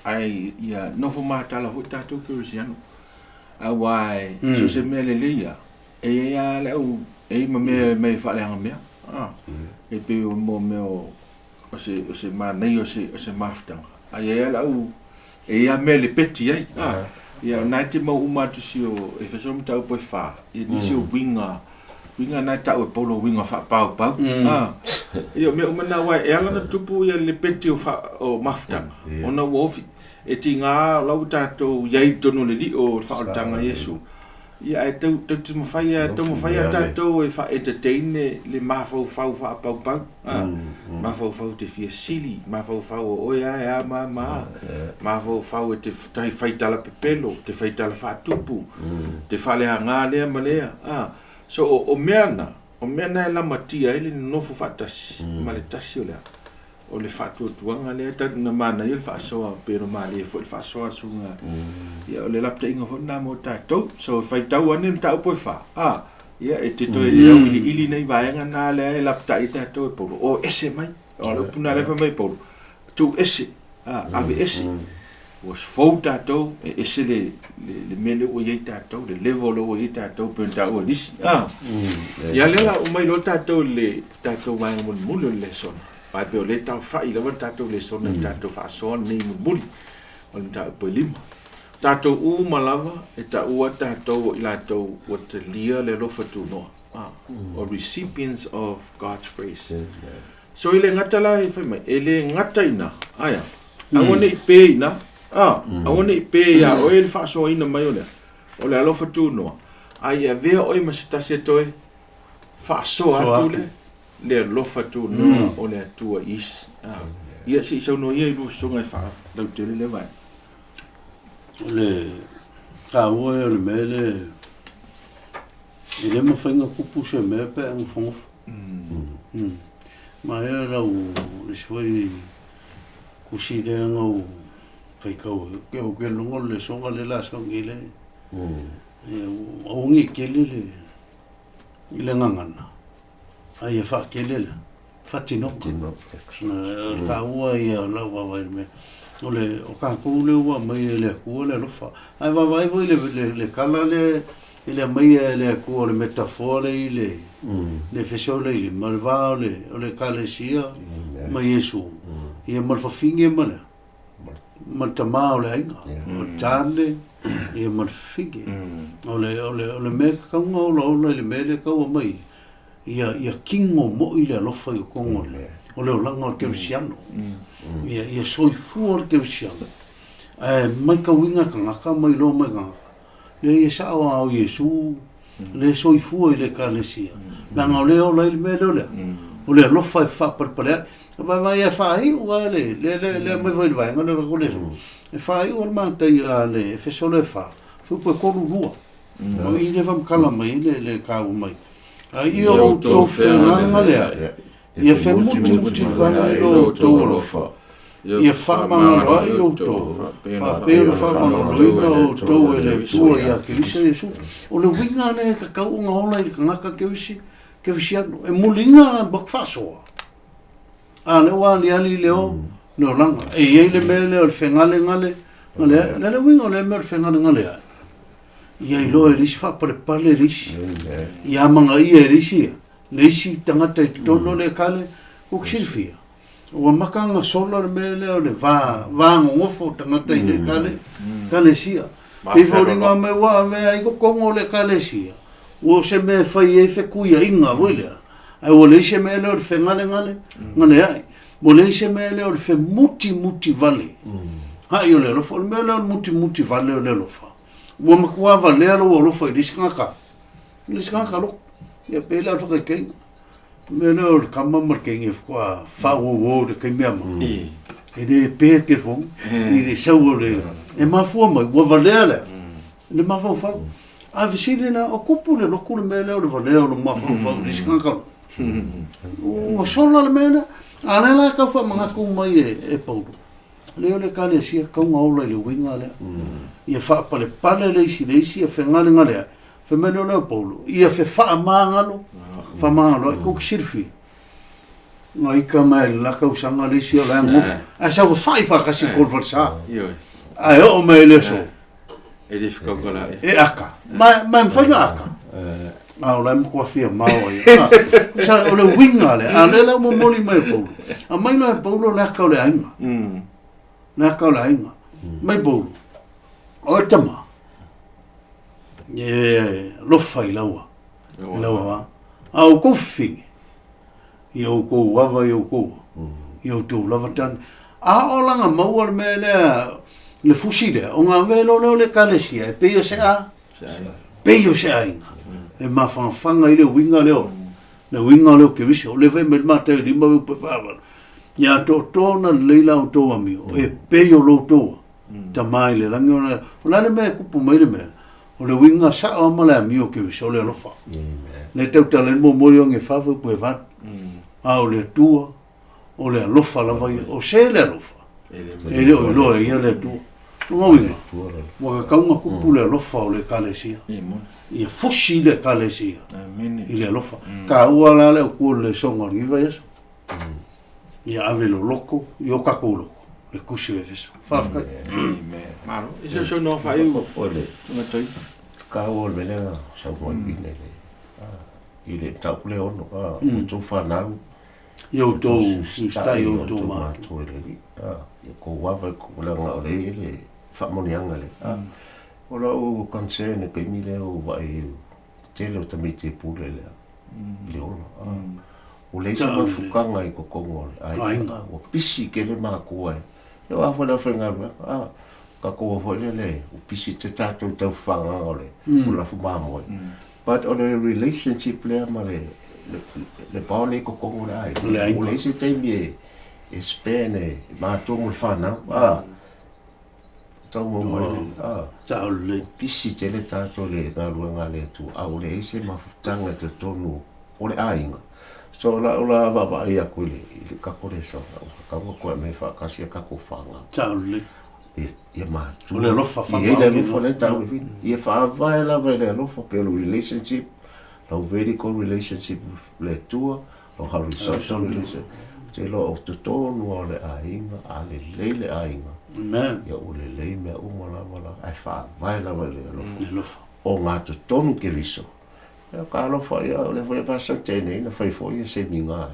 ae ia nofo matala foi tatou kerisiano, aua e so o se mea lelei lava, e i ai lava le au, e i ai ma mea e aumai e faaleaga mea, a, e pei o mea o o se, o se manaia o se, o se mafutaga, ae i ai lava le au, e i ai lava mea e lepeti ai, a, ia o lena e te mau uma atu si o Efeso mataupu e fa, ia nisi o uiga, uiga na e tau e Paulo o uiga faapaupau, a, ia o mea uma na, aua e ala ona tupu ia le lepeti o, fa, o mafutaga, ona ua ofi, e tiga o la ua tatou i ai i totonu o le lio o le faaolataga a Iesu, Ia ae tau tau te mafai a taumafai a tatou e faa entertain le le mafaufau faapaupau a mafaufau te fia sili mafaufau o oe a e a ma a ma a mafaufau e te tai fai tala pepelo te fai tala faatupu te faaleaga lea ma lea a so o o mea na o mea na e lamatia ai le nonofo faatasi ma le tasi o le a O le faatuatuaga lea talu na manaia le faasoa pei ona malie foi le faasoa a le susuga ia o le lapataiga foi lena mo tatou. So e faitau ane le mataupu e fa, a ia e te toe auiliili nei vaega na lea e lapatai ai tatou e Paulo, o ese mai. O le upu lena lea e fai mai e Paulo, tuu ese, a, ave ese. Ua fou tatou, e ese le, le, le mea lea ua i ai tatou, le level lea ua i ai tatou, pei ona taua e nisi. A, ia lea la uma ai loa tatou i le tatou vaega mulimuli o le lesona. Aua e pei o lea e taofai lava le tatou lesona i le tatou faasoa lenei mulimuli o le mataupu e lima. Tatou uma lava e taua tatou o i latou ua talia le alofa tunoa, o recipients of God's grace. So e le gata la e fai mai, e le gata i ina, aia, aua ne i pe i ina, a, aua ne i pe iā oe le faasoaina mai o le, o le alofa tunoa, a ia avea oe ma se tasi e toe faasoa atu le, le alofa tunoa o le Atua i isi. A, ia se i saunoa ia i lua susuga e faalautele lea vaega. O le taua ia o le mea lea, e le mafai ona tupu se mea pe a nofonofo. Ma ea lau le isi foi tusi lea na ou faitau ai, ou te iloga o le lesoga lea o le a sau nei le, aua ne i tele le i le gagana, a ia faatele le faatinoga. O le taua ia o lau vaavaai i le mea, o le, o tatou lea ua aumai e le Atua le alofa. Ae vaavaai foi le, le, le tala lea i le aumaia e le Atua o le metafoa lea i le, le Efeso lea i lima, le va o le, o le Ekalesia ma Iesu, ia ma le fafine ma le, ma le tama o le aiga, o le tane, ia ma le fafine. O le, o le, o le mea e tatau ona olaola i le mea lea e tau aumai, ia, ia kino moi le alofa i totonu o le, o le olaga o le kerisiano. Ia, ia soifua le kerisiano. Ae matauina e tagata ma iloa mai e tagata, leai e sao lava o Iesu lea e soifua i le Ekalesia, leaga o lea e ola ai le mea lea o le a? O le alofa e faapalepale ai. Vaavaai e faaiu lava le, le, le, le aumai foi i le vaega lea o le Koleso, e faaiu lava le matai a le Efeso lea e fa, fuaiupu e 3 2. O i lea e faamatala mai ai le, le taua mai. A ia outou fegalegaleai, Ia femutimutivae lo outou alofa, ia faamagaloai outou, faapea ona faamagaloina outou e le Atua ia Keriso Iesu. O le uiga lea e tatau ona ola i le tagata Kerisi, Kerisiano, e muliga ma faasoa. A lea ua aliali le o, le olaga. E i ai le mea lea o le fegalegale, galeai. Le le uiga o le mea o le fegalegaleai. Ia iloa e le isi faapalepale le isi. Ia amanaia e le isi ia. Le isi tagata i totonu o le ekale, ua silafia, ua maka ona sola le mea lea o le va, va nonofo o tagata i le ekale, ekalesia. Pei foliga mai ua avea ai totonu o le ekalesia, ua o se mea e fai ai fetuiaiga foi lea, ae ua leai se mea lea o le fegalegale, galeai. Ua leai se mea lea o le femutimuti vale. Haʻi o le alofa, o le mea lea o le mutimuti vale o le alofa, ua matua valea lou alofa i le isi tagata. Le isi tagata loto. Ia pei la o le whakaikeinga. Mea lea o le tama ma le teine faatoa faauauo i le taimi ama. E le pe le telefoni i le sau o le... E mafua mai, ua valea lea, le mafaufau. A fesili la, o tupu le lotu le mea lea o le valea o le mafaufau i le isi tagata Ua sola le mea lea. A lea la e tau faamanatu mai e Paulo, lea o le Ekalesia tatau ona ola i le uiga lea. Ia faapalepale le isi i le isi, ia fegalegale ai. Fai mai loa lea o Paulo, ia fefaamagalo, faamagalo ai. Tou te silafia, na ita mai le la tausaga le isi o la e nofo, ae saofafai faatasi i totonu o le falesa. Ae oo mai i le aso, E le whakaukala e. E aka. Ma, ma e mawhai na aka. A o la e matua fia mao ai. Ah, sa, o le uiga lea. A lea la ua momoli mai e Paulo. A mai loa e Paulo le aka o le aiga. Le aka o le aiga. Mai Paulo. O e tama. E lofa i laua. I laua wa. A o kou fifine. I outou ava i outou, i outou lava tane. A o langa maua le mea lea, le fusi lea, o ngā velo lea o le ekalesia, e pei o se a, pei o se aiga. E mawhangawhanga i le uiga lea o, le uiga lea o Keriso, o le fai mai le Mataio lima veu pe whaavalu. Ia tootoo na lelei la outou amio, e pei o loutou tama i le langi ona, o le a le mea e kupu mai le mea, O le uiga sao ma le amio Keriso o le alofa. Le tautala ai le momoli o ge fa upu e valu. A o le Atua, o le alofa lava ia. O se le alofa? E le o iloa e ia le Atua. O lona uiga, ua tatau ona tupu le alofa o le Ekalesia. Ia fusi le Ekalesia i le alofa. Taua la le autu o le lesona o lenei vaiaso. Ia ave loloto i o tatou loto le Tusi o Efeso. Faafetai. Amen. Malo. I se saunoa faaiu. O le taua o le mea lea na saunoa ai Vine i le, i le mataupu lea ono, o outou fanau, I outou usitai i outou matua. I le Alii, ia outou ava i kou, leaga o lea e i ai le faamanuiaga lea. O lau concern i le taimi lea ua vaai ai, tele o tamaiti e pule i le i le ola. Ua leai se mafutaga i totonu o le aiga. Ua pisi tele matua e. E oo lava foi i le aufaigaluega, a, tatou foi lele, ua pisi te tatou i tau fafagaga o le lafu mamoe. But o le relationship lea ma le le bond lea i totonu o le aiga, ua leai se taimi e spend e matua ma le fanau. A. Taumau mai le, a, Sao lelei. pisi tele tatou i le galuega a le Atua, a ua leai se mafutaga i totonu o le aiga. So, o lau la vaavaai atu i le, i le tatou lesona, ua tatau ona toe aumai faatasi a tatou fanau. Sao lelei. Ia, ia matua. O le alofa Ia i le alofa lea e tau e Vini. Ia faavae lava i le alofa, pe o le relationship, lau vertical relationship with le Atua, O horizontal Ou te iloa o totonu lava o le aiga, a lelei le aiga, Amen. ia ua lelei mea uma lava la, ae faavae lava i le alofa. Le alofa. O gatotonu Keriso. Ia ka alofa ia, o lea foi e faasau tenei na fai foi e seminar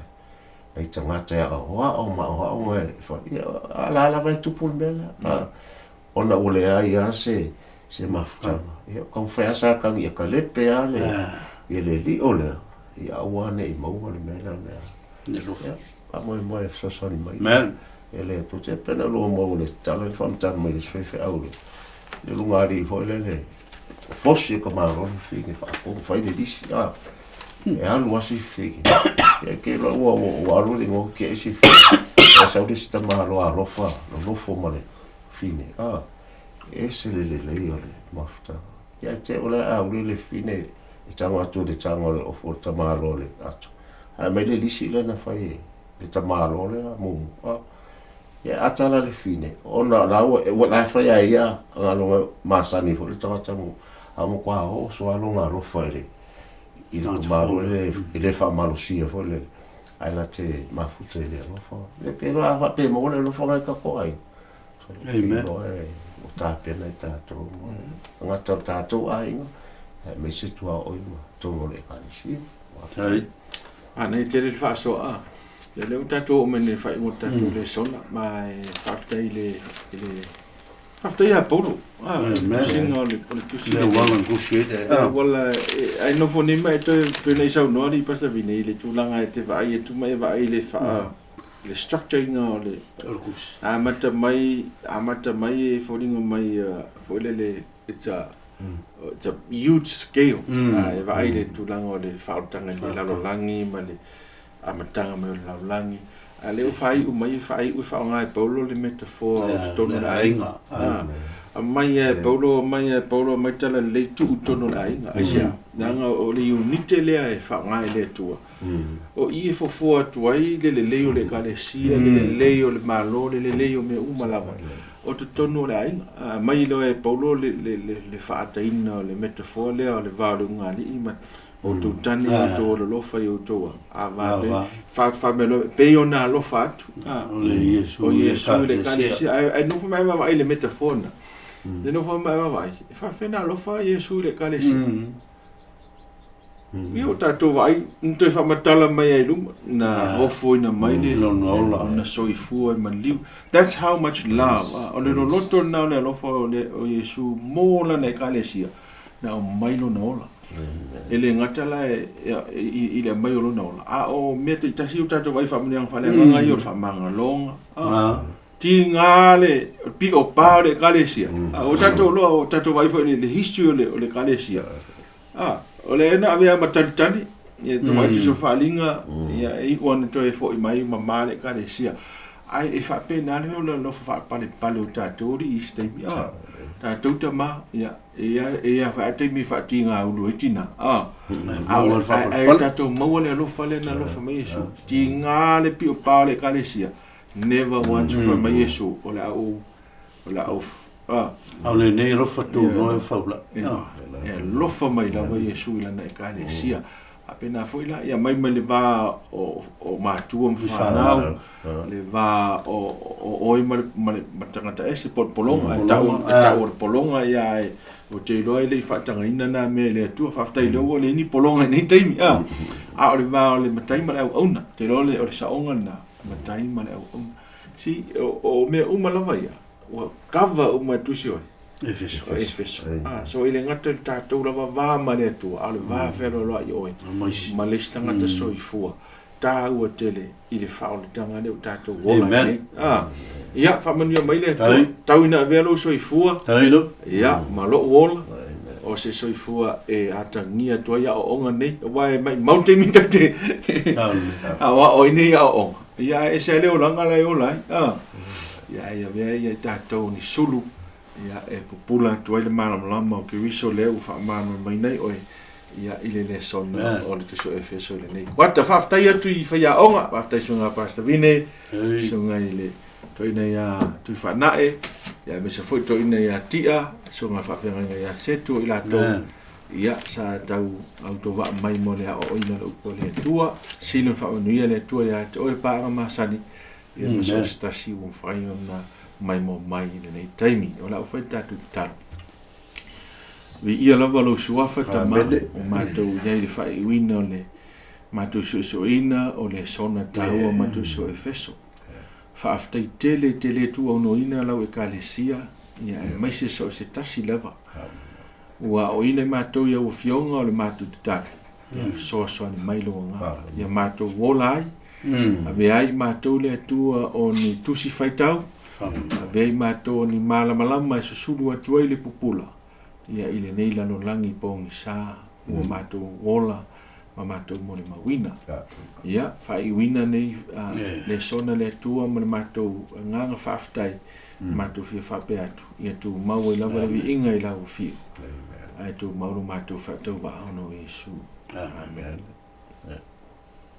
e nai tagata e aoao ma aoaoga e fai, ia a la lava e tupu le mea lea. A, ona ua leai lava se, se mafutaga. Ia, taumafai lava sa tagi ia kalepe lava le, ia le lio lea, ia aua ne i maua le mea lea mea. Ia, faamoemoe e fesoasoani mai. Amen. E le Atua. Te pena lua maua le tatalo le faamatala mai le isi faifeau le, le lugalii foi lele, fosi e ka malo le fafine, faatonu, fai le lisi, a, e alu lava si fafine. Ia, ke loa ua, ua, ua alu le igoa tiai si fafine. Ae sau le isi tamaloa alofa, nonofo ma le fafine, a, E ese le lelei o le mafutaga. Ia te au la a uli le fine e tago atu i le taga o le ofu o le tamaloa o le ato. Ae aumai le lisi lea na fai e le tamaloa lea mumu. A, ia ata la le fine, ona la ua, ua la e fai a ia galuega masani foi le tagata mo, a matua oso lava lona alofa i le, i le tamaloa lea e le faamalosia foi lele, ae na te mafuta i le alofa. Ia ke loa a faapea e maua le alofa nai tatou aiga. Amen. Ua tapena i tatou ma tagata o tatou aiga, aemaise tuaoi ma totonu o le Ekalesia. Ai. A nei tele le faasoa. Ia lea ua tatou oo mai nei i le faaiuga o le tatou lesona, ma e faafetai i le, i le, faafetai ia Paulo. Ah, Amen. tusiga o le, o le tusi Le lenei. auala na tusi ai. Le auala, ai nofo nei ma e toe, pei ona i saunoa alii Pastor Vine i le tulaga e te vaai atu ma e vaai i le faa, le structure ina o le amata mai amata mai e foliga mai foi lele it's a it's a huge scale mm. E vaai le tulaga o le faaolataga i le lalolagi ma le amataga mai o le lalolagi. A o lea ua faaiu mai, e faaiu e faaaoga e Paulo le metaphor o totonu o le aiga. Aumai lava e Paulo, aumai lava e Paulo, aumai tala lelei tuu i totonu o le aiga. Aisea? Leaga o le iunite lea e faaaoga e le Atua. O i e fofoa atu ai le lelei o le ekalesia, le lelei o le Malo, le lelei o mea uma lava o totonu o le aiga. Aumai loa e Paulo le faataina o le metaphor lea o le va o le ulugalii ma outou tane i outou alolofa i outou ava pe faamea pei ona alofa atu o Iesu i le ekalesia. Ae nofo ma e vaavaai i le metaphor lena. Le nofo ma e vaavaai, e faafefea ona alofa Iesu i le ekalesia? Ia o tatou vaai, na toe faamatala mai ai i luma, na ofoina mai le lona ola, na soifua i maliu. That's how much love. O le loloto lena o le alofa o Iesu mo lana ekalesia, na aumai lona ola. E le gata la i le aumai o lona ola, a o mea taitasi o tatou vaai faamanuiaga faaleagaga ia o le faamagaloga. Tiga le pio pa o le ekalesia. O tatou loa, o tatou vaai foi i le history o le ekalesia. O lea na avea ma talitali, ia te vaai tusa faaaliga, ia e iu ana toe foi mai mama le ekalesia. Ae e faapena le mea o le alofa faapalepale o tatou alii i isi taimi. Tatou tama, ia, e i ai lava taimi e faatigaulu ai tina. Ae tatou maua le alofa lea na alofa mai Iesu. Tiga le pio pa o le ekalesia, never once fai mai Iesu, o le a ou O le a off. Ah. A o lenei alofa tunoa e faula. E alofa mai lava Iesu i lana ekalesia. Faapena foi la, ia mai mai le va o, o matua ma whanau, le va o, o oe ma le, ma le ma tagata ese, po o le pologa, e tau, e tau o le pologa ia e, o te iloa e le i faatagaina nā mea i le Atua, faafetai lea ua leai ni pologa i nei taimi, a, a o le va o le matai ma le auauna, te iloa o le saoga lena, matai ma le auauna. Si, o, o mea uma lava ia, ua kava uma e tusi o ai? Efeso. O Efeso. Ah, so e le gata i le tatou lava va ma le Atua, a o le va fealoaloai i oe ma le isi tagata soifua. Taua tele i le faaolataga lea ua tatou ola ai nei. Ah, ia, faamanuia mai le Atua. Tau ina avea lou soifua, ia, ma lou ola, o se soifua e atagia atu ai aoaoga nei. Aua e maumau le taimi tatou te aoao ai nei aoaoga. Ia ae ese lava le olaga la e ola ai. A. Ia ae avea ia i tatou ni sulu, ia e pupula atu ai le malamalama o Keriso lea ua faamalamalamaina ai oe, ia i le lesona o le Tusi o Efeso i lenei kuata. Faafetai atu i faiaoga, faafetai susuga Pastor Vine, susuga i le toeaina ia Tuifaanae, ia aemaise foi toeaina ia Tia, susuga i le faafeagaiga ia Setu, o i latou Ia, sa tau autovaa mai mo le aoaoina o le upu a le Atua. Sili ona faamanuia le Atua ia te oe le paaga masani, ia ma so o se tasi ua mafai ona maimoa mai i lenei taimi. O le a ou fai le tatou tatalo. Viia lava lou suafa, Tama, o matou i ai i le faaiuina o le matou suesueina o le sona taua o matou uso o Efeso. Faafetai tele i te le tuuaunoaina lau Ekalesia, ia aemaise so o se tasi lava. Ua aoina i matou i au afioga o le matou tatalo, ia fesoasoani mai lou agaga, ia matou ola ai, avea ai i matou le Atua o ni tusi faitau, avea i matou o ni malamalama e susulu atu ai le pupula, ia i lenei lalolagi pogisa ua matou ola ma matou molimauina. Ia, faaiuina nei lesona le Atua ma le matou agaga faafetai, matou fia faapea atu, ia tumau ai lava le viiga i lau afio, ae tumau lo matou faatauvaa ona o Iesu. Amen.